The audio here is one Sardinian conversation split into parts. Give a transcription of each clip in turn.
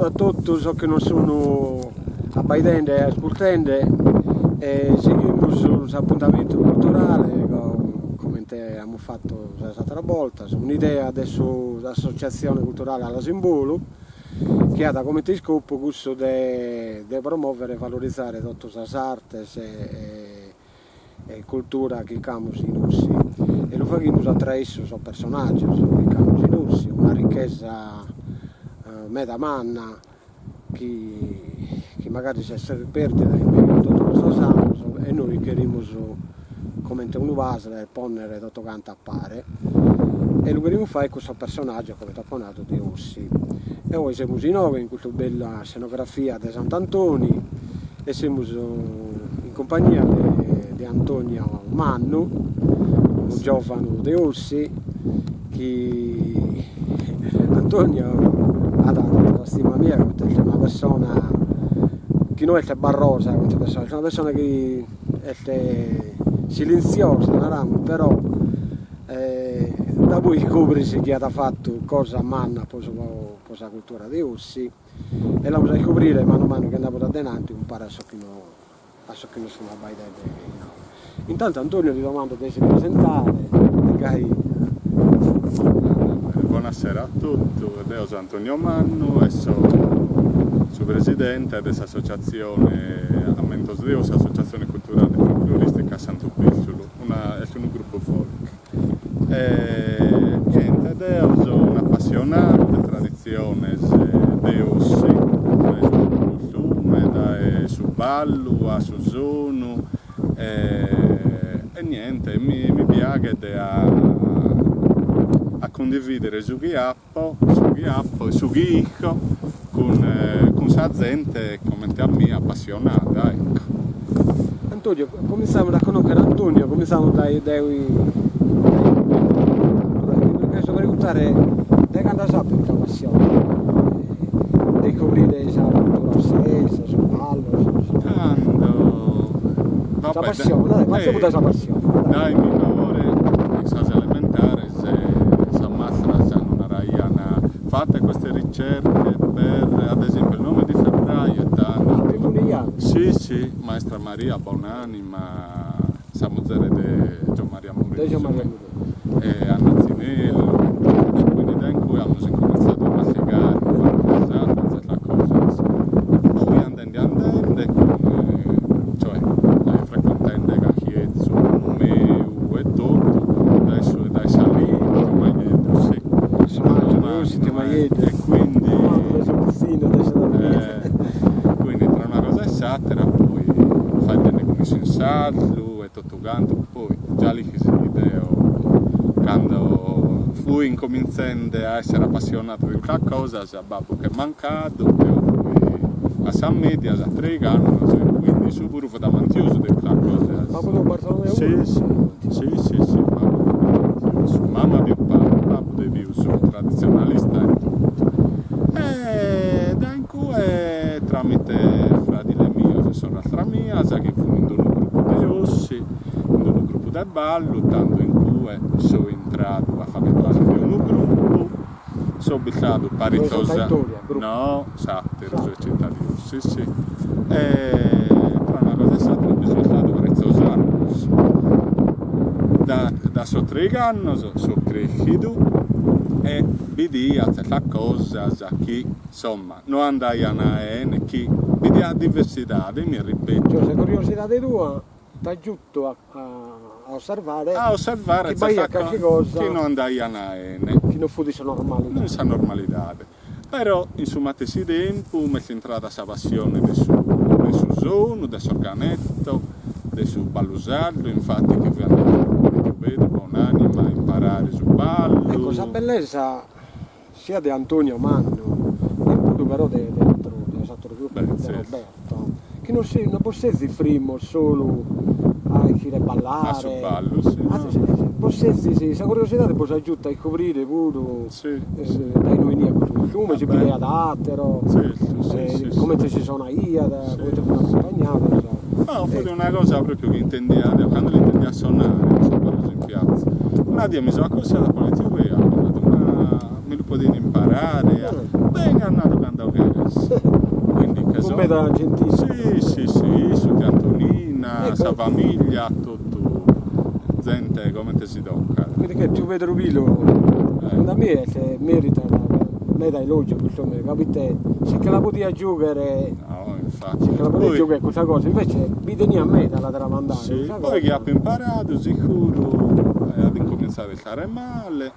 a totu sos chi nos sun abbaidende e ascurtende e sighimus s'apuntamentu culturale comente amus fatu sas ateras bortas, un'idea de s'associatzione culturale Alas in Bolu chi at comente iscopu cussu de de promovere e valorizare totu sas artes e e cultura chi ch'amus in Ossi e lu faghimus atraessu sos personaggios chi ch'amus in Ossi, una richesa meda manna chi chi magari s'est perdida in mesu a totu custos annos e nois cherimus comente unu puzzle ponnere totu cantu a pare e lu cherimus fagher cun sos personaggios comente apo nadu de Ossi. E oe semus inoghe in custa bella scenografia de Sant'Antoni e semus in cumpagnia de de Antonio Mannu, unu giovanu de Ossi chi Antonio at totu sa stima mia poita est una persona chi no est barrosa comente persona, est una persona chi est silentziosa naramus però daboi iscobris chi at fatu cosa manna po su po sa cultura de Ossi e l'amus a iscobrire manu manu chi andamus adenanti umpare a sos chi no a sos chi nos sun abbaidende inoghe. Intantu Antonio ti domando de si presentare e gai. Bonasera a totu, deo so Antonio Mannu e so su presidente de s'associatzione Ammentos de Ossi, associatzione culturale e folcloristica Santu Pìsciulu, una est unu gruppu folk. E niente, deo so un'apassionadu de traditziones de Ossi, dae su costume, dae su ballu a su sonu e niente, mi mi piaghet a a cundividere su chi apo, su chi apo e su chi isco cun cun sa zente comente a mie apassionada, ecco. Antonio, cominzamus a connoschere Antonio, cominzamus dae dae ti cherzo preguntare dae cando as apidu custa passione de iscobrire sa cultura ossesa, sos ballos, Tando, sa passione, dai, partzimus dae sa passione. Dae minore in sas elementares sas mastras nos naraian fate queste ricerche per ad esempio il nove di febbraio e tando Ah, ti funi ja? Sì sì, maestra Maria bonanima, sa muzere de Giommaria De Giommaria Murrisu. E Anna Zinellu e totu, quindi dae in cue amus incominzadu a massigare unu pagu de sardu e zertas cosas. Poi andende andende cun cioè frecuentende carchi 'etzu nonnu meu e totu, dae su dae sa limba tiu Maieddu si. Personaggiu de Ossi tiu Maieddu. E quindi quindi tra una cosa e s'atera poi faeddende cun issu in sardu e totu cantu, poi già l'ischis chi deo cando fui incominzende a essere appassionadu de custas cosas, babbu ch'est mancadu, deo fui a sas medias a treigh'annos e quindi issu puru fut amantiosu de custas cosas. Babbu tou Bartolomeo puru? Si si, si si si, babbu fut amantiosu, mama pius pagu, babbu de pius traditzionalista e totu. E dae in cue tramite fradiles mios e sorrastra mias chi fun in d'unu gruppu de Ossi, in d'unu gruppu de ballu, tando in cue so intradu a fagher parte de unu gruppu, so bistadu paritzos no s'atteru su 'e Città di Ossi si e tra una cosa e s'attera bi so istadu paritzos annos da da sos treigh'annos so creschidu e bidia zertas cosas chi insomma no andaian 'ene chi bidia diversidade mi ripeto Cioè sa curiosidade tua t'at giuttu a a osservare a osservare chi b'aiat carchi cosa chi no andaian 'ene chi no fut sa normalidade non sa normalidade però in su matessi tempus m'est intrada sa passione de su de su sonu de s'organetto de su ballu sardu infatti che fui andadu cun tiu Pedru bonanima a imparare su ballu Ecco sa bellesa sia de Antonio Mannu e puru però de de ateru de s'ateru gruppu de Roberto chi non si non bos sezis frimmos solu a ischire ballare a su ballu si bos sezis sa curiosidade bos at giutu a iscobrire puru dae inue 'eniat custu costume si bi nd'aiat ateros comente si sonaiat comente fut acumpagnados No, fut una cosa propriu chi intendia deo, cando l'intendia sonare, sos ballos in piazza, una die mi so accossiadu apo nadu tiu Pe', apo nadu, ma. mi lu podiat imparare, beni at nadu cando cheres, quindi che so. Cun meda gentile. Si si si, issu tia Antonina, sa familia, totu zente comente si tocat. Quindi che tiu Pedru Pilu, segundu a mie est meritat meda elogiu custu omine, ca poite si che la podiat giughere No, infatti. Si che la podiat giughere custa cosa, invece bi teniat meda a la tramandare. Si, poi chi apo imparadu sicuru at incominzadu a istare male,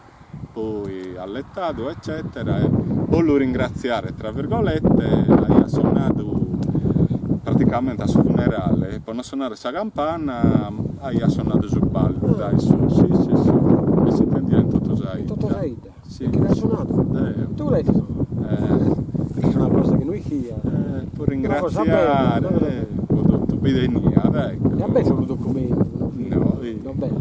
poi alletadu eccetera e po lu ringraziare tra virgolette aiat sonadu praticamente a su funerale, po no sonare sa campana aiat sonadu su ballu dae su si si si e s'intendiat in totu sa 'idda. In totu sa 'idda? E chie l'at sonadu? Deo. Tue l'as sonadu? Est una cosa chi no ischia. Po ringraziare po totu bi teniat ecco. E a b'est unu documentu? No. No b'est.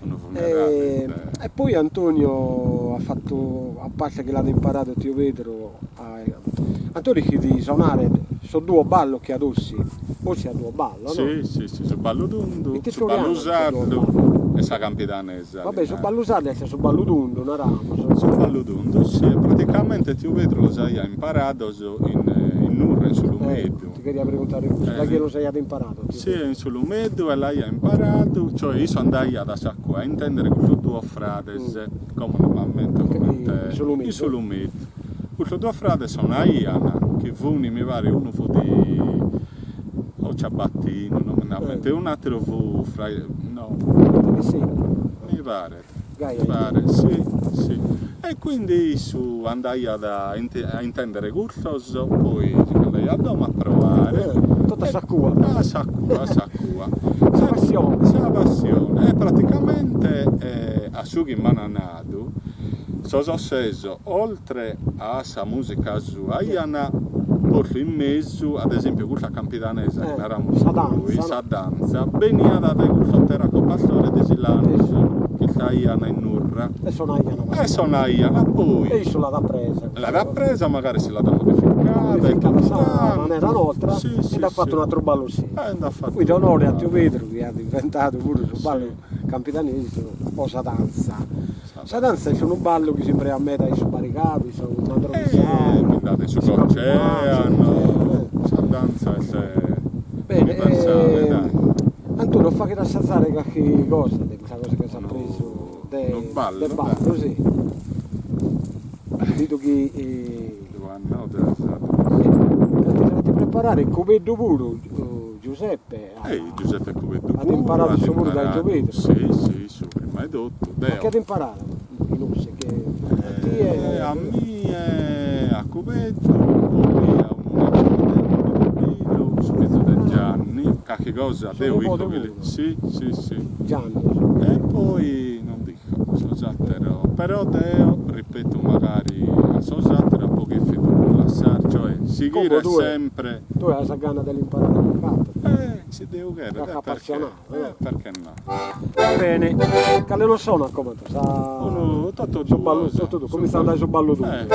Unu funerale. E poi Antonio at fatu, a parte chi l'at imparadu tiu Pedru a Antonio ischit sonare sos duos ballos chi at Ossi, Ossi at duos ballos no? Si, si, si, su ballu tundu, su ballu sardu e sa campidanesa. Va bè, su ballu sardu est su ballu tundu, naramus. Su ballu tundu, si, e praticamente tiu Pedru los aiat imparados in in Nurra, in su Lumeddu. Ti cheria preguntare custu, da chie los aiat imparados tiu Pedru? Si, in su Lumeddu e l'aiat imparadu, cioè issu andaiat a s'acua a intendere custos duos frades, como non m'ammento comente, in su Lumeddu, in su Lumeddu. Custos duos frades sonaian, chi fun, mi paret, unu fut o ciabattinu, non mi nd'ammento, e un'ateru fut fra, no, mi paret, mi paret, si, si. E quindi issu andaiat a intendere custos, poi si ch'andaiat a domo a proare. Totu a s'acua. A s'acua, a s'acua. Sa passione. Sa passione. E praticamente a su chi m'an nadu, sos ossesos Oltre a sa musica sua aian postu in mesu, ad esempiu cussa campidanesa chi naramus nois, sa danza, beniat dae cussos teracos pastores de Silanus chi istaian in Nurra. E sonaian. E sonaian, poi. E issu l'at apresa. L'at apresa, magari si l'at modificada. Modificada sa manera nostra e nd'at fatu un'aturu ballu sou. E nd'at fatu. Quindi onore a tiu Pedru chi at inventadu puru su ballu campidanesu po sa danza. Sa danza est unu ballu chi s'impreat meda in su Barigadu, in su Mandrolisai. Bi nd'at in su Goceano, sa danza est universale, dai. Antonio, faghet assazare carchi cosa de cussa cosa chi as apresu de ballu, si. Bidu chi a ti preparare Cubeddu puru, Giuseppe. Ei, Giuseppe Cubeddu puru. At imparadu issu puru dae tiu Pedru. Si, si, issu prima 'e totu. Ma chie at imparadu in Ossi? A tie? A mie, a Cubeddu, poi a unu nebode, Pilu, su fizu de Gianni, carchi cosa deo isco chi li. Si, si, si. Gianni. E poi non dico sos ateros, però deo, ripeto magari a sos ateros, apo cherfidu lassare, cioè sighire sempre. Tue as gana de l'imparare a calchi ateru? Eh, si Deu cheret, Carchi appassionadu, eh perché no. Va bene, cale los sonat comente sa. Unu totu Su ballu, totu duos, comintzende dae su ballu tundu. Eh.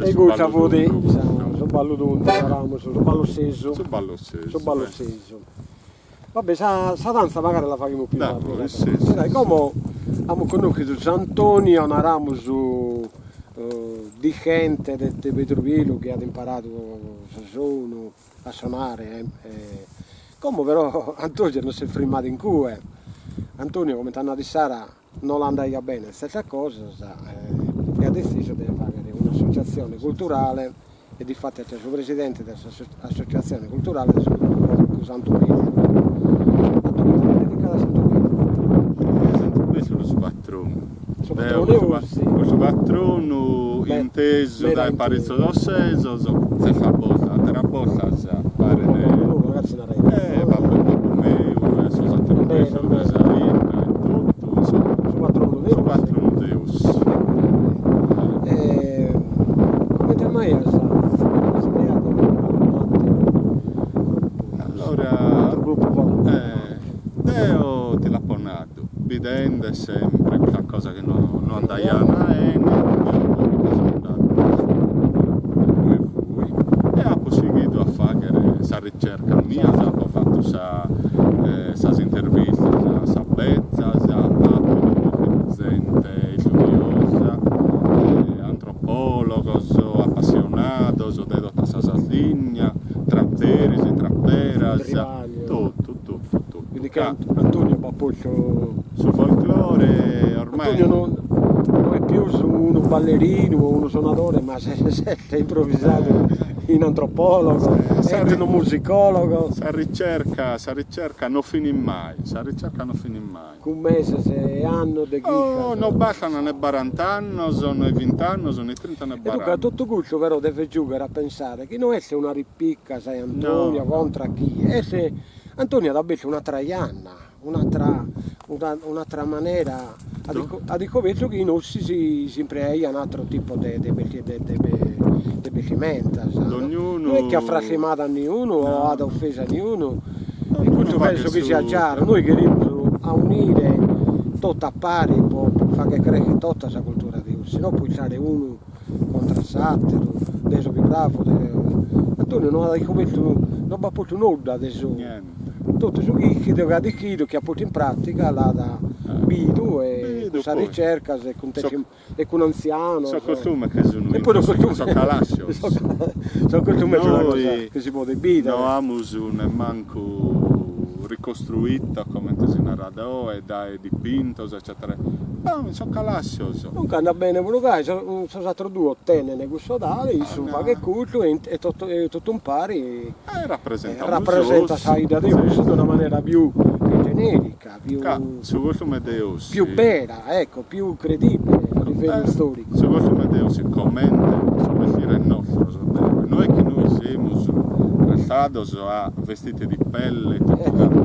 E custa fut sa. ballu tundu naramus, su ballu ossesu. Su ballu ossesu. Su ballu ossesu. Va bè sa sa danza magari la faghimus pius a Dai, sì, sì. Dai, como amus connoschidu s'Antonio naramus dischente de de Pedru Pilu chi at imparadu su sonu a sonare e como però Antonio non s'est frimmadu in cue, Antonio comente at nadu issara no l'andaiat bene tzertas cosas e at detzisu de faghere un'associatzione culturale e difatis est su presidente de s'associatzione culturale de su gruppu folk Santu Pedru. Antonio ite l'as dedicadu a Santu Pedru? Santu Pedru su patronu. Su patronu de Ossi. Su patronu intesu dae paritzos ossesos, tzertas bortas, ateras bortas paret babbu babbu meu e sos ateros becios de sa 'idda e totu, insomma. Su patronu de Ossi. Su patronu de Ossi. E comente mai as s'idea de formare un'ateru gruppu? Allora, Un'ateru gruppu folk. Deo ti l'apo nadu Bidende sempre custa cosa chi no no andaiat 'ene, deo puru che so andadu ue fui e apo sighidu a faghere sas ricercas mias, apo fatu sa sas intervistas a sas betzas, apo connoschidu zente istudiosa, antropologos, apassionados de tota sa Sardigna, traperis, traperas, totu totu totu. Quindi che Antonio b'at postu. Su folklore ormai. Antonio non no est pius unu ballerinu o unu sonadore ma s'est improvisadu in antropologo, etnomusicologo. Sa ricerca sa ricerca no finit mai, sa ricerca no finit mai. Cun meses e annos de chircas. Oh, no bastan ne barant'annos, ne vint'annos, ne trinta ne E duncas baranta. totu custu però devet giugher a pensare chi no est una ripicca sa 'e Antonio contra a chie, est Antonio at abertu un'atra janna, un'atra un'atra manera, at at iscobertu chi in Ossi si si impreaian atru tipu de de de de bestimentas, no est chi at frastimadu a niunu o at ofesu a niunu, e custu penso chi siat giaru, nois cherimus aunire totu a pari po fagher crescher tota sa cultura de Ossi, no po istare unu contra a s'ateru, deo so pius bravu, deo. Antonio no at iscobertu, no b'at postu nudda de su. Totu su chi ischidu, chi at ischidu, chi at postu in pratica l'at bidu e cun sas ricercas e cun e cun antzianos. Sos costumes che sun intro sos calascios. Sos costumes sun una cosa chi si podet bidere. No amus nemmancu ricostruito, comente si narat oe, dae dipintos eccetera No, in sos calascios. Duncas andat bene puru gai, sos ateros duos tenent cuss'odade, issu faghet cussu e totu e totu umpari rapresentat sa 'idda de Ossi de una manera pius generica, pius Ca su costume de Ossi pius bera, ecco, pius credibile a livellu istoricu. Su costume de Ossi comente sos bestires nostros de oe, no est chi nois semus restados a vestiti di pelle e totu cantu,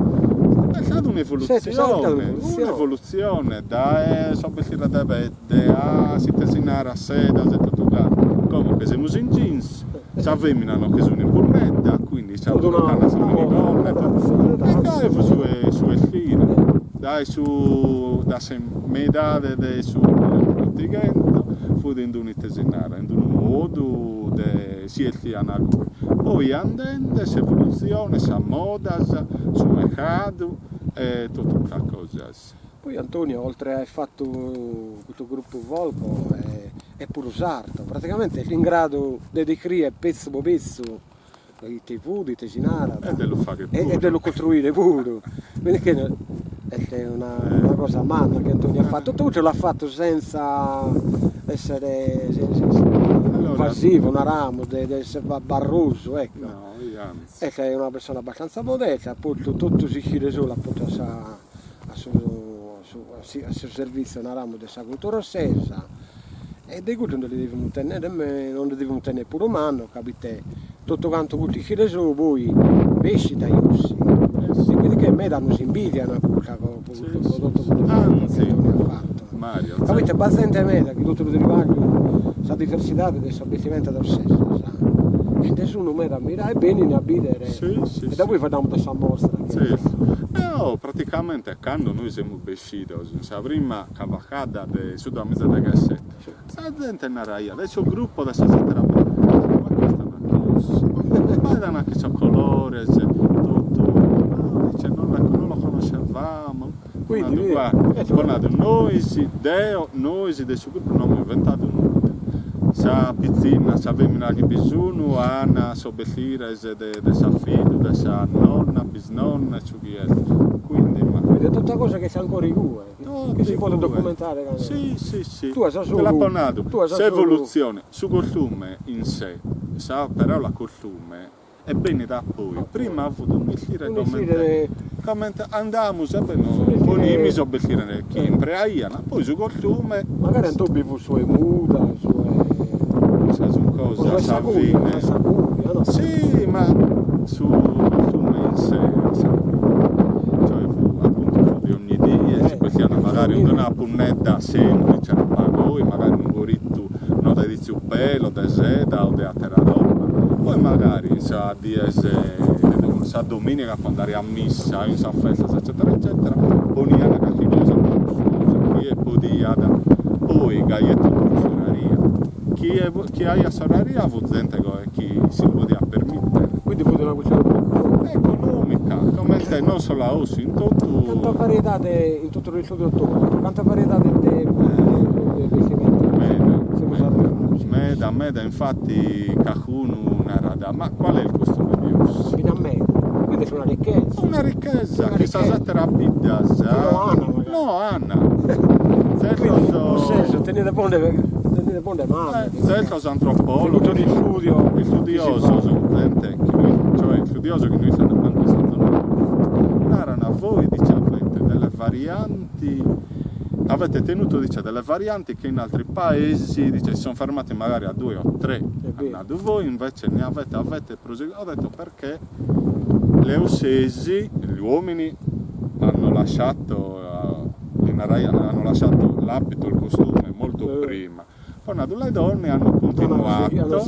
est stada un'evolutzione, un'evolutzione dae sos bestires de pedde a s'ite si narat sedas e totu cantu, como che semus in jeans, sa femina no che sun in bunnedda, quindi sa portan sa minigonna e totu, e gai fut su su 'estire, dae su dae sa meidade de su milleottighentos fut in d'unu ite si narat, in d'unu modu de si 'estian goi, poi andende s'evolutzione, sas modas, su mercadu e totu custas cosas. Poi Antonio oltre a aer fatu custu gruppu folk est puru sardu, praticamente est in gradu de descrier pezzu po pezzu ite fut, ite si narat e de lu fagher puru e de lu costruire puru, quindi est una una cosa manna chi Antonio at fatu, totu l'at fatu senza essere invasivu naramus de essere barrosu ecco, est una persona abbastanza modesta, at postu totu s'ischire sou l'at postu a sa a su a su servitziu naramus de sa cultura ossesa e de cussu nde li devimus tennere no nde devimus tennere puru mannu ca poite totu cantu custu ischire sou poi bessit dae Ossi e quindi che meda nos imbidian po custa cosa po custu po totu cussu chi Antonio at fatu ca poite b'at zente meda chi totu su tribagliu sa diversidade de sas bestimentas ossesas e nde sun meda ammirados e benin a bidere e da poi faeddamus de sa mostra Eo praticamente cando nois semus bessidos in sa prima cavalcada de su duamiza e deghessete, sa zente naraiat, e su gruppo de sas ateras biddas, ma custa ma chi est? S'ammentan chi sos colores, totu, no, dice, non la non lo conoscevamo, Quindi, Apo nadu, nois, deo, nois de su gruppu no amus inventadu nudda. Sa pitzinna, sa femina chi bi sun, an sos bestires de de s'affidu, de sa nonna, bisnonna e su chi est. Quindi ma. Quindi est totu cosa chi est ancora igue, chi si podet documentare. Si, si, si. Te l'apo nadu, s'evolutzione, su costume in sé, sa paraula costume Est bennida a poi, prima fut unu bestire comente comente andamus e beh nos ponimis sos bestires chi impreaian, poi su costume. Magari Antò bi fut su 'e muda, su 'e. Cussas sun cosas a sa fine. Sa cuia, no? Si, ma su costume in sé, a sa fine, cioè fut appuntu su de ogni die, si bestian magari cun d'una punnedda semplice, no pagoi, magari unu corittu no de Tziupelo, de seda o de atera roba, poi magari in sas dies sa dominiga po andare a missa, in sas festas eccetera eccetera, ponian carchi cosa prus lussuosa, chie podiat, poi gai etotu cun s'oraria, chie chie aiat s'oraria fut zente chi si lu podiat permittere. Quindi fut una questione puru economica. Economica, comente non solu a Ossi, in totu. Canta variedade in totu su Canta variedade de bestimenta semus arrivados. Meda, meda, infatti cacunu narat, ma qual è il costume di Ossi? Fina a meda, quindi est una ricchesa. Una ricchesa chi sas ateras biddas no ana magari. No ana. Zertos. Ossesu tenide ponde tenide ponde manu. Zertos antropologos, istudiosos, zente chi no cioè istudiosos chi no istan mancu in sa zona naran, voi dice avete delle varianti, avete tenuto dice delle varianti che in altri paesi dice si sono fermati magari a due o tre, at nadu, voi invece ne avete avete proseguito, ho detto perché le ossesi, gli uomini hanno lasciato, li naraian, hanno lasciato l'abito, il costume molto prima Poi nadu le donne hanno continuato,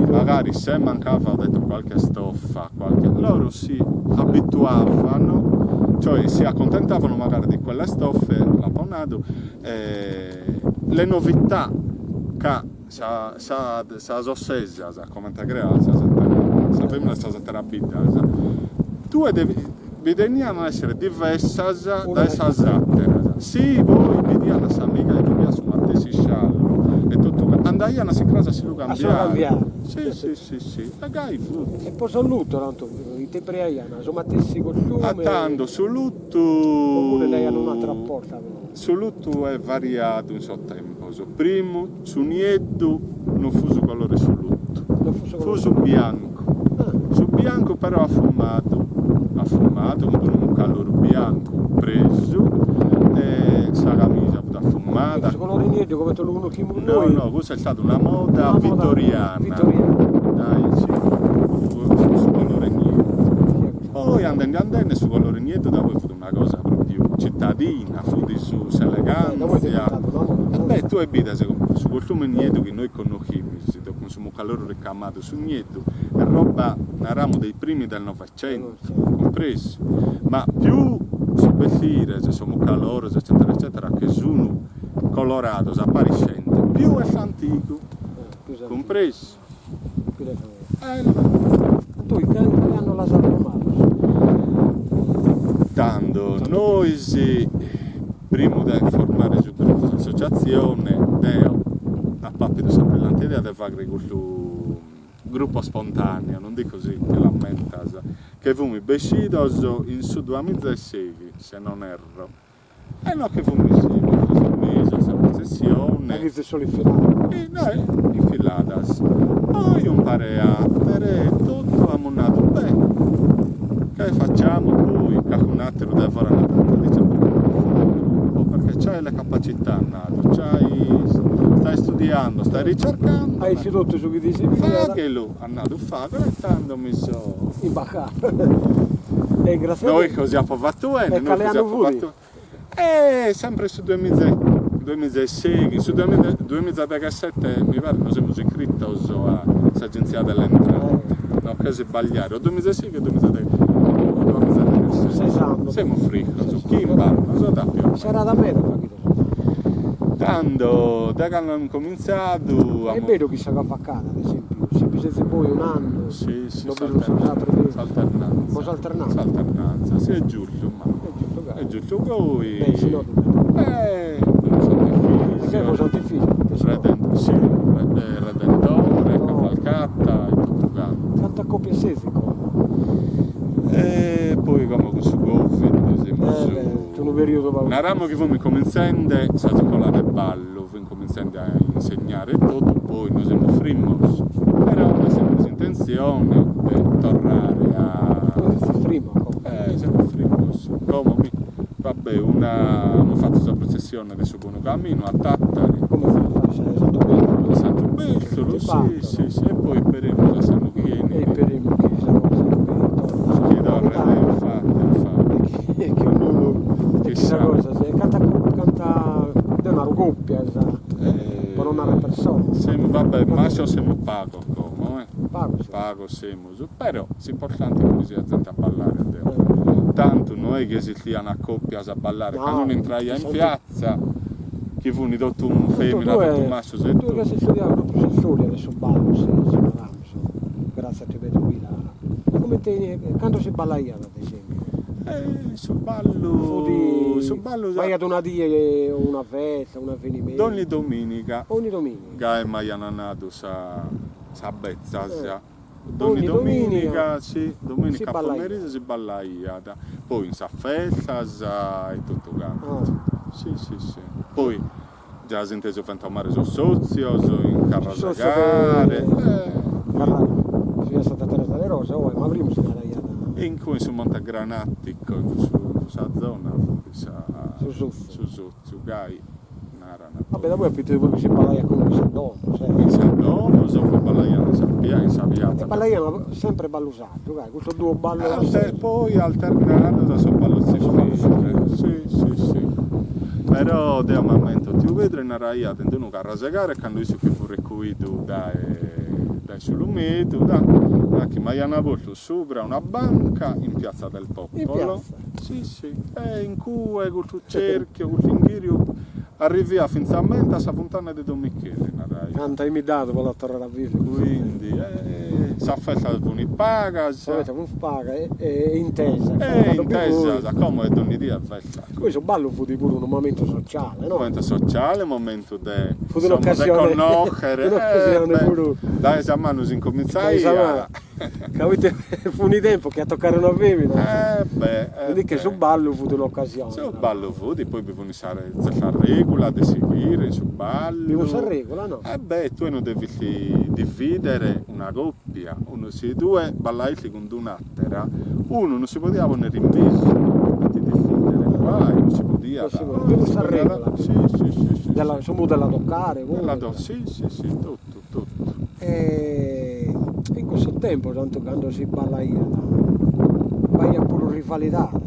magari se mancava ho detto qualche stoffa, qualche, loro si abituavano, cioè si accontentavano magari di quelle stoffe, l'apo nadu, le novità ca sa sa sas ossesas, comente creo sas ateras, sa femina de sas ateras biddas, tue devi bi tenian a essere divessas dae sas ateras, si poi bidian s'amiga chi giughiat su matessi sciallu e totu andaian s'incras a si lu cambiare, si si si si, e gai fut. E po sos lutos Anto', ite impreaian, su matessi costume? A tando su lutu. Oppure nd'aian un'atera borta? Su lutu est variadu in sos tempos, primu su nieddu non fut su colore 'e su lutu, fut su biancu, su biancu però afumadu, afumadu cun d'unu mucalloru biancu presu e sa camisa fut afumada. Su colore nieddu comente lu connoschimus nois? No no, cussa est istada una moda vittoriana, dai si, su colore nieddu. Poi andende andende su colore nieddu da poi fut una cosa propriu cittadina, fut su s'elegantzia, e beh tue bides su costume nieddu chi noi connoschimis, cun su muccaloru ricamadu su nieddu, est roba naramus dei primi del novecento, cumpresu, ma pius sos bestires, sos muccaloros eccetera eccetera che sun colorados appariscente, pius est antigu, cumpresu. Tui cando l'as formadu? Tando, nois primu de formare su gruppu, s'associatzione, deo apo apidu sa brillante idea de fagher custu gruppo spontaneo, non dico si ti l'ammentas, che fumis bessidos in su duamiza e seighi, se non erro, E no che fumis postos in mesu a sa protzessione. A chi si solu infiladas. E no, infiladas. Poi umpare a atere e totu amus nadu, beh, che facciamo poi, calcun'ateru dae fora at nadu, dice perché non lo fai il gruppo, perché c'hai le capacità, at nadu, c'hai, stai studiando, stai ricercando. Aici totu su chi ti serviat. Faghelu, at nadu, faghelu e tando mi so. Imbarcadu. E grazie a Noi così apo fatu 'ene, E noi cale così annu apo fut? fatu E sempre su duemiza e duemiza e seighi, su duemiza duemiza e deghessete mi paret nos semus iscritos a s'Agenzia delle Entrate, no cherzo isbagliare, o duemiza e seighi o duemiza e o duemiza e deghessete. Ses annos. Semus fricos, chimb'annos, da più o meno. Serada meda faghides. Tando, dae cando amus comintzadu Est beru chi sa cavacada, ad esempiu, si bi sezis bois un'annu, no bi sun sos ateros? S'alternanza. Po s'alternanza? S'alternanza, si est giustu, ma. Est giustu gai. Est giustu goi. Beh, si no ddu. Eh, Sant'Efisio. Po Sant'Efisio. Reden si, Redentore, Cavalcata e totu cantu. Cantas coppias sezis como? E poi como cun su Covid semus. Eh beh, est unu periodu pagu. Naramus chi fumis comintzende sa iscola de ballu, fumis comintzende a insegnare e totu, poi nos semus frimmos, però b'est sempre s'intentzione de torrare a. Como sezis frimmos como? Eh, semus frimmos, como mi, va bè, una, amus fatu sa protzessione de su Bonu Caminu a Tàtari. Como si faghet sa 'e Santu Bèrtulu. Santu Bèrtulu, si, si, si, e poi isperemus a s'annu chi 'enit. E isperemus chi sa cosa torret. Chi torret, infati, infati. E chi ognunu, e chi sa cosa siat, canta, canta, deo naro coppias, po non narrer personas. Semus, va bè, mascios semus pagos como, eh. Pagos. Pagos semus, però s'importante est chi bi siat zente a ballare a deo. Tantu no est chi esistian coppias a ballare, cando unu intraiat in piatza chi funi totu feminas, totu mascios e totu. Tue chi as istudiadu propriu s'istoria de su ballu, si si naramus, gratzias a tiu Pedru Pira, comente, cando si ballaiat ad esempiu? Su ballu, su ballu. B'aiat una die, una festa, un'avvenimentu? Dogni dominica. Ogni dominica. Gai m'aian nadu sas betzas. Dogni dominica, si, dominica a pomerizu si ballaiat, poi in sas festas e totu cantu, si si si, poi già as intesu fentomare sos sotzios in carrasegare, Si fiat Santa Teresa de Rosa oe, ma primu si naraiat. In cue in su Monte Granatico, in cussu in cussa zona fut sa Su sotziu. Su sotziu, gai naran. Vabbè, da poi apo intesu puru chi si ballaiat comunque in sas domos, eh. In sas domos, poi ballaian in sa pia in sa piatza. E ballaian sempre ballu sardu, gai, custos duos ballos. Alter poi alternados a sos ballos tziviles, si si si. Però deo m'ammento tiu Pedru e naraiat in d'unu carrasegare cando issu che fut recuidu dae dae S'Ulumedu, da, nachi m'aian postu subra una banca in piazza del Popolo. In piazza? Si si, e in cue custu cerchio, custu inghiriu Arriviat fintzamente a sa funtana de Don Micheli, naraiat. Canta aimis dadu po la torrare a viver. Quindi, sas festas funi pagas. Sas festas fun pagas e intesas. E intesas, como est donni die festa. Poi su ballu fut puru unu momentu sociale, no? Momentu sociale, momentu de, fut un'occasione, de connoscher, un'occasione puru. Dae sa manu s'incomintzaiat. Ca poita funi tempus chi a toccare una femina. Eh beh, eh beh. Quindi che su ballu fut un'occasione. Su ballu fut, poi bi fun sa sa regula de sighire in su ballu. Bi fut sa regula, no? Eh beh, tue non devis dividere una coppia, unu si tue ballaisti cun d'un'attera, unu non si podiat ponnere in mesu a ti dividere, guai, non si podiat. Non si podiat, bi fut sa regula. Si, si, si, si. Della, su modu de la toccare puru. Della to, si, si, si, totu. Totu. E in cussos tempos, tantu cando si ballaiat, b'aiat puru rivalidades,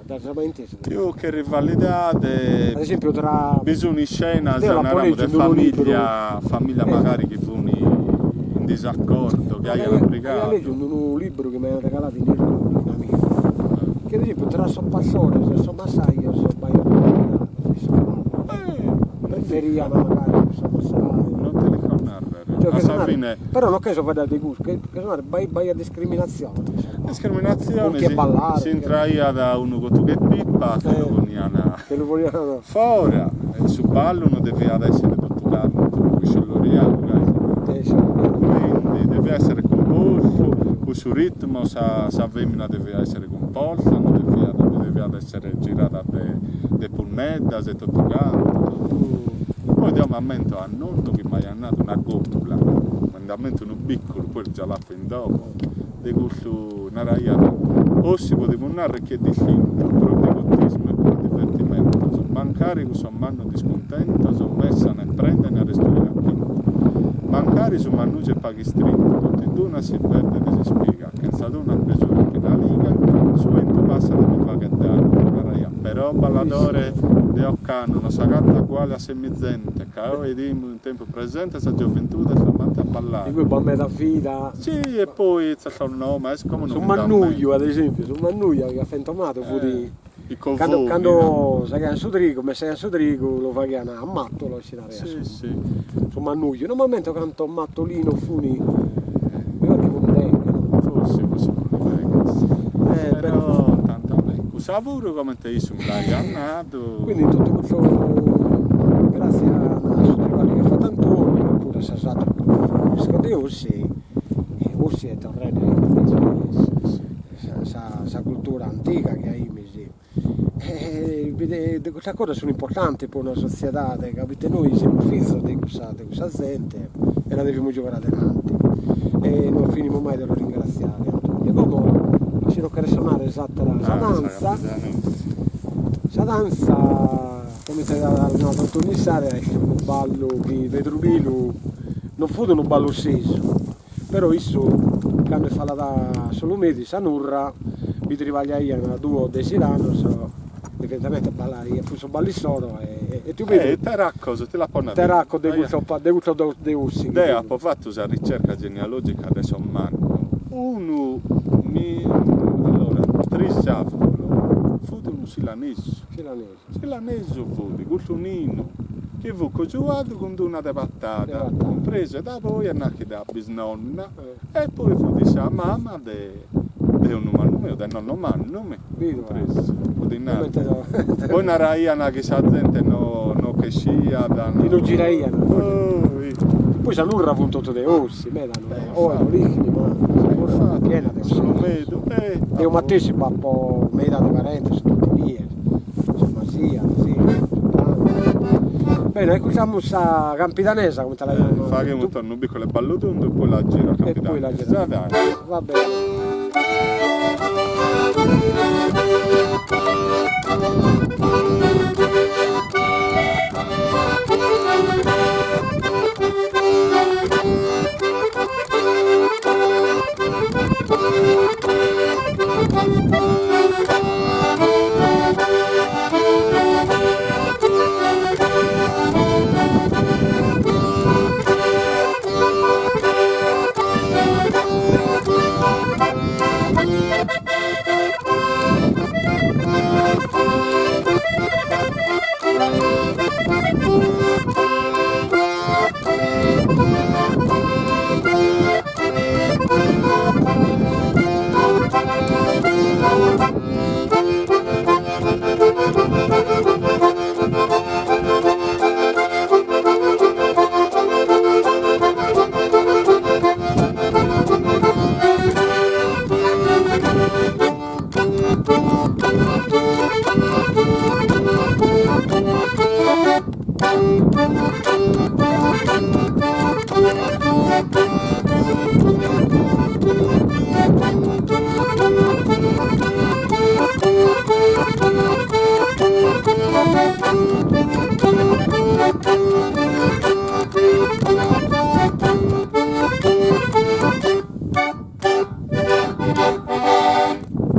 dd'as mai intesu? Pius che rivalidade, Ad esempiu tra. bi sun iscenas, Deo l'apo naramus, de legiu in unu libru. familia, familia magari chi fun in disaccordo, chi aian brigadu. Aia legiu in unu libru chi m'aiat regaladu in Irgoli un'amigu, chi ad esempiu tra sos pastores e sos massajos b'aiat rivalidades in su ballu. Preferian magari sos massajos. Non ti l'isco narrer. A sa fine. Però non cherzo faeddare de cussu, cherzo narrer b'aiat discriminatzione. Discriminatzione, si intraiat unu cottu che pipa che lu ponian. Che lu ponian. Fora, e su ballu non deviat essere totu cantu isciolloriadu, gai si narat. Quindi deviat essere cumpostu, cussu ritmu sa sa femina deviat essere cumposta, non deviat deviat essere girada de de punneddas e totu cantu, totu. Poi deo m'ammento a nonnu chi m'aiat nadu una còpula, mi nd'ammento unu bicculu, poi già l'apo in domo, de cussu naraiat, Ossi podimus narrer chi est distintu pro bigotismu e pro divertimentos, mancari cussos mannos discuntentos messan e prenden a restuire a chintu. Mancari su mannugiu est pagu istrintu, totinduna si perdet s'ispiga, chentza d'una presura chena liga, su 'entu passat e bi faghet dannu, naraiat, però balladore de ocannu non s'agatat uguale a semizente, ca oe 'idimus in tempus presente sa gioventude est amante a ballare. Igue b'at meda vida. Si, e poi tzertos nomes, como non Su mi nd'ammento. mannuju, ad esempiu, su mannuju chi at fentomadu fut. Cando cando segaian su trigu, messaian su trigu, lu faghian a mattola e si naraiat su su mannugliu, non m'ammento cantos mattolinos fun, mi paret chi fun deghe no. Forsi forsi fun deghe si. Però tantu bene, cussa puru comente issu mi l'aiat nadu. Quindi totu custu gratzias a su tribagliu chi at fatu Antonio e puru a sos ateros chi de Ossi, Ossi est torrende sa cultura antiga chi aimis e custas cosas sun importantes po una sotziedade ca poite nois semus fizos de cussa de cussa zente e la devimus giughere adenanti e non finimus mai de los ringraziare Antonio. Como si nos cheres sonare s'attera sa danza, sa danza comente at nadu Antonio issara est unu ballu chi Pedru Pilu non fut unu ballu ossesu Però issu cando est faladu a S'Ulumedu in sa Nurra bi tribagliaian duos de Silanos, evidentemente ballaian, fut su ballu issoro e tiu Pedru. Eh teraccos, ti l'apo nadu. Teraccos de cussos de cussos de Ossi. Deo apo fatu sa ricerca genealogica de sos mannos, unu mi allora trisavolo fut unu silanesu. Silanesu. Silanesu fut custu Ninu, chi fut cojuadu cun d'una de Patada, cumpresu e da poi est nachida bisnonna e poi fut sa mama de de 'onnu mannu meu, de nonno mannu mi, cumpresu, fut innanti. Poi naraian chi sa zente no no chesciat, no. Chi no giraian. Poi sa Nurra fun totu de Ossi, meda no, oe no l'ischin ma sa Nurra fut piena de S'Ulumedu, eh. Deo matessi b'apo meda de parentes, sun totu inie. Bene, ascurtamus sa campidanesa comente la giaman. Faghimus torra unu picculu 'e ballu tundu e poi la giro a campidanesa, dai. Va bene.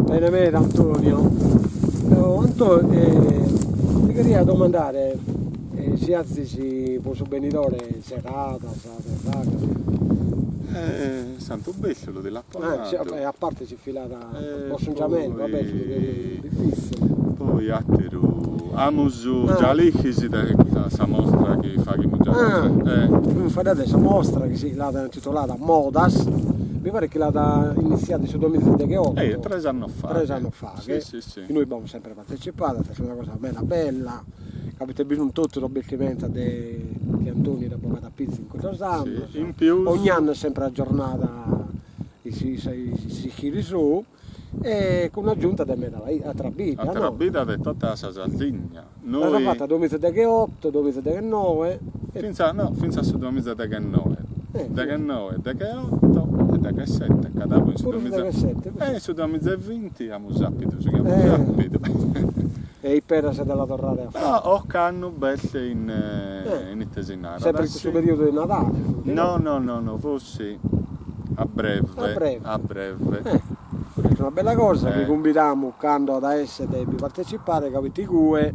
Bene meda Antonio. Anto ti cheria domandare si azis po su benidore seradas de fagher. Santu Bèsciulu ti l'apo nadu. E a parte s'infilada po s'ungiamentu, va bè su periodu diffitzile. Poi ateru, amus già l'ischis de sa mostra chi faghimus già. Ah, faeddade de sa mostra chi si l'at intitolada Modas, mi paret chi l'at iniziada in su duamizaedegheoto. Eh, tres annos faghet. Tres annos faghet. Si, si, si. Chi nois b'amus sempre partecipadu, est una cosa meda bella, ca poite bi sun totu sos bestimentas de chi Antoni at bogadu a pizu in custos annos. In pius. Ogni annu est sempre aggiornada s'ischire sou e cun aggiunta de meda atera bidda no. Atera bidda de tota sa Sardigna. L'as fata duamizadegheoto, duamizadeghennoe. Fintzas no, fintzas su duamizadeghennoe. Deghennoe, degheoto e deghesete, ca dabo in su Puru su deghesete. E in su duamizaevinti amus apidu su chi amus apidu. E isperas de la torrare a fagher? No, ocannu b'est in in ite si narat. Sempre in cussu periodu de Nadale fuit? No no no no, fossi a breve. A breve. A breve. Custa est una bella cosa chi cumbidamus cando at a esser de bi partecipare ca poite igue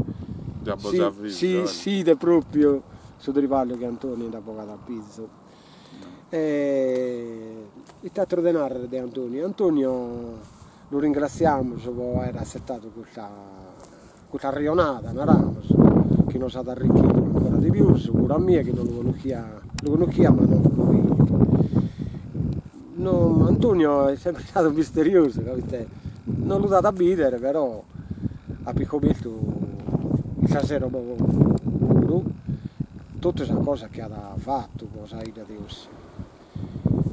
Già bos aviso si si idet propriu su tribagliu chi Antoni nd'at bogadu a pizu. E ite ateru de narrer de Antonio? Antonio. Lu ringratziamus pro aer atzetadu custa custa arrejonada, naramus, chi nos at arricchidu ancora de pius, puru a mie chi non lu connoschia, lu connoschia ma non goi. No, Antonio est sempre istadu misteriosu, ca poite non lu dat a bidere, però apo iscobertu istasero puru totu sa cosa chi at fatu po sa 'idda de Ossi.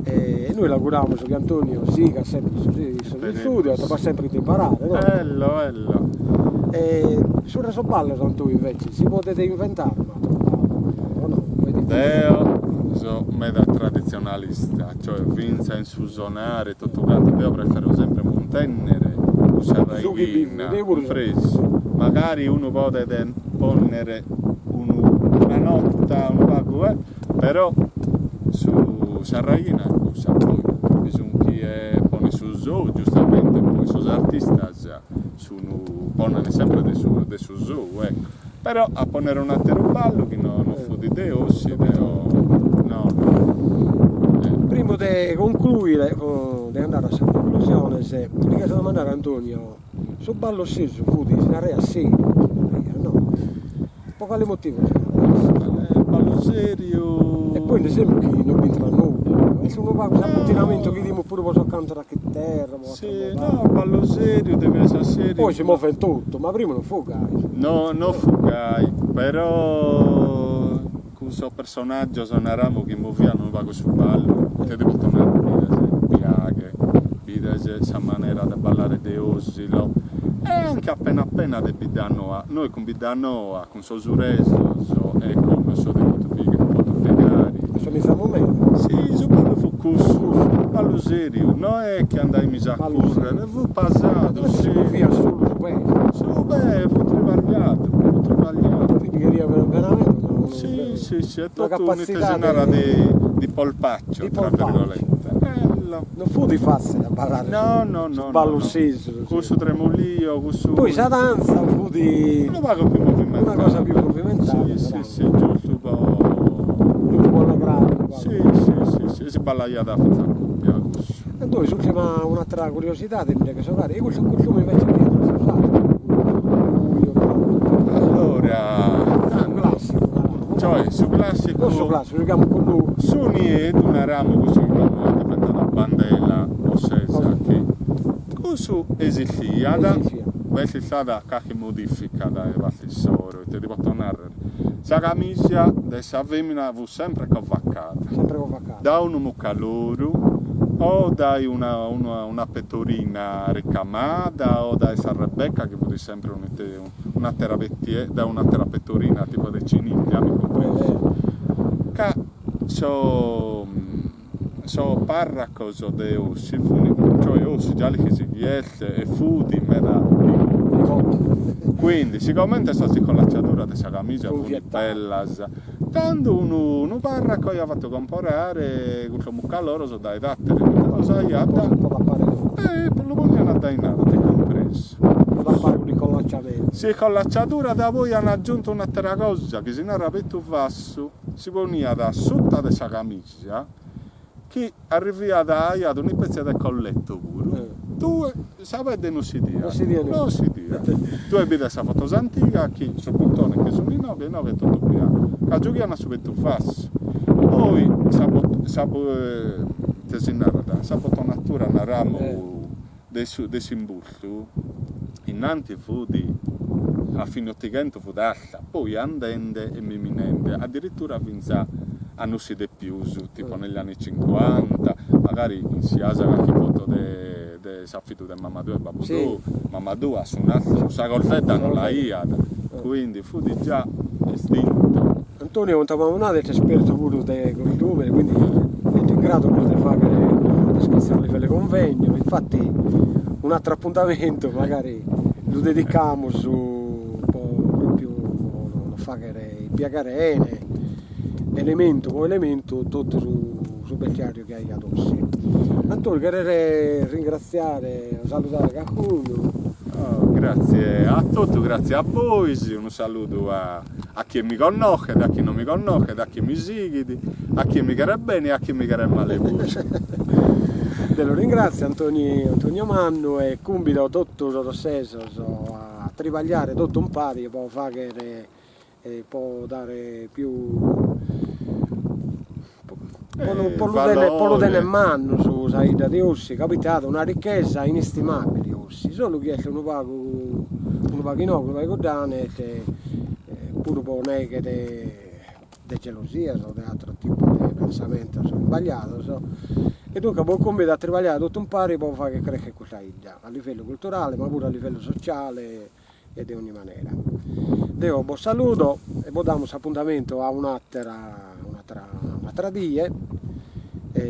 E nois l'auguramus chi Antonio sigat sempre sos istudios, b'at sempre ite imparare, no? Ello, ello. E subra sos ballos, Antonio, invece, si podet inventare un'ateru ballu, o no? Deo so meda traditzionalista, cioè finza in su sonare e totu cantu, deo prefero sempre muntennere cussa raighina, cumpresu? Magari unu podet ponnere unu una nota unu pagu eh Però su sa raighina est cussa, poi bi sun chie ponet su sou, giustamente, poi sos artistas sun ponen sempre de su de su sou, ecco, però a ponnere un'atteru ballu chi no no fut de Ossi deo no no. Primu de concluire, de andare a sas conclusiones, ti cherzo domandare Antonio, su ballu ossesu fut, si naraiat seriu, si naraiat no Po cale motivu si narat? Eh, ballu seriu. E poi sembrat chi non b'intrat nudda, est unu pagu s'ammutinamentu chi 'idimus puru po sos cantos a chiterra, po Si, no, ballu seriu deviat esser seriu. Poi si movet totu, ma prima non fut gai. No, no fut gai, però cun sos personaggios naramus chi movian unu pagu su ballu, ite ti poto narrer, bides Piaghe, bides sa manera de ballare de Osilo e anche appena appena de Biddanoa, nois cun Biddanoa, cun sos uresos e cun sos de Potufigari. Assomizamus meda. Si, su ballu fut cussu, unu ballu seriu, no est chi andaimis a currere, fut pasadu, si. Si moviat solu su pee. Su pee, fut tribagliadu, fut tribagliadu. Bi cheriat veramente una. Si, si, si, est totu ite si narat di polpaccio, tra virgolette. Bello. Non fut fatzile a ballare no, no, no, su ballu ossesu. Cussu tremulio, cussu. Poi sa danza fut. Unu pagu pius movimentale. Una cosa pius movimentale. Si, si, si, giustu po. Giustu po allegrare unu pagu. Si, si, si, si, e si ballaiat finzas a coppia cussu. E poi s'ultima un'atera curiosidade mi nde cherzo faghere, e cussu costume invece chi an sos ateros, Allora, su classicu naramus. Cioè su classicu. Non su classicu, su chi amus connotu. Su nieddu naramus cussu chi como est diventadu a bandela ossesa chi cussu esistiat, b'est istada carchi modifica dae parte issoro, ite ti poto narrer, sa camisa de sa femina fut sempre covaccada. Sempre covaccada. Dae unu muccaloru o dae una una pettorina ricamada o dae sa rebecca chi fut sempre un'atera dae un'atera pettorina tipo de ciniglia, mi cumpresu? Ca sos sos parracos de Ossi funi, cioè Ossi già l'ischis chi est e fut meda divotu, quindi sigomente sas iscollaciaduras de sa camisa funi bellas, tando unu unu parracu aiat fatu comporare cussos muccaloros dae Tattari, los aiat e lu ponian a dainanti, cumpresu. Po tapare un'iscollaciamentu. S'iscollaciadura da poi an aggiuntu un'atera cosa chi si narat pettu fassu, si poniat suta de sa camisa chi arriviat aiat un'ispetzie de colletto puru, tue sa pedde non si 'idiat, non si 'idiat, tue bides sas fotos antigas chi sos buttones che sun inoghe, inoghe est totu biancu, ca giughian su pettu fassu, poi sa sa ite si narat, sa botonatura naramus de su de s'imbustu innanti fut a fine ottighentos fut arta, poi andende e miminende, addirittura finza a no si 'idet pius, tipo negli anni cinquanta, magari in si as carchi foto de de s'affidu de mama tua e babbu tou, mama tua su nastru, sa corfedda no l'aiat, quindi fut già estinto. Antonio comente amus nadu est espertu puru de costumene, quindi est in gradu puru de faghere una descrizione a livellu 'e convegno, infatti un'atteru appuntamentu magari lu dedicamus po propriu nos faghere ispiegare 'ene elementu po elementu totu su su bestiariu chi aiat Ossi. Antonio cheres ringraziare o saludare calicunu? Gratzie a totu, gratzie a bois, unu saludu a a chie mi connoschet, a chie non mi connoschet, a chie mi sighit, a chie mi cheret bene e a chie mi cheret male puru. Quindi lu ringratzio Antoni Antonio Mannu e cumbido totu sos ossesos a tribagliare totu umpari po fagher e po dare pius po lu po lu tenner po lu tenner mannu su sa 'idda de Ossi ca poita at una ricchesa inestimabili Ossi, solu chi est unu pagu unu pagu inoghe unu pagu cuddane est puru po neghe de de gelosias o de ateros tipos de pensamentos isbagliados e duncas bos cumbido a tribagliare totu umpari po fagher crescher custa 'idda a livellu culturale ma puru a livellu sociale e de ogni manera. Deo bos saludo e bos damus s'apuntamentu a un'atera un'atera un'atera die e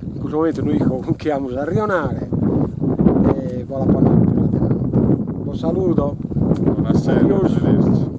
in custu momentu no isco cun chie amus a arrejonare e bos l'apo a narrer prus a denanti. Bos saludo. Bonasera, arrivederci.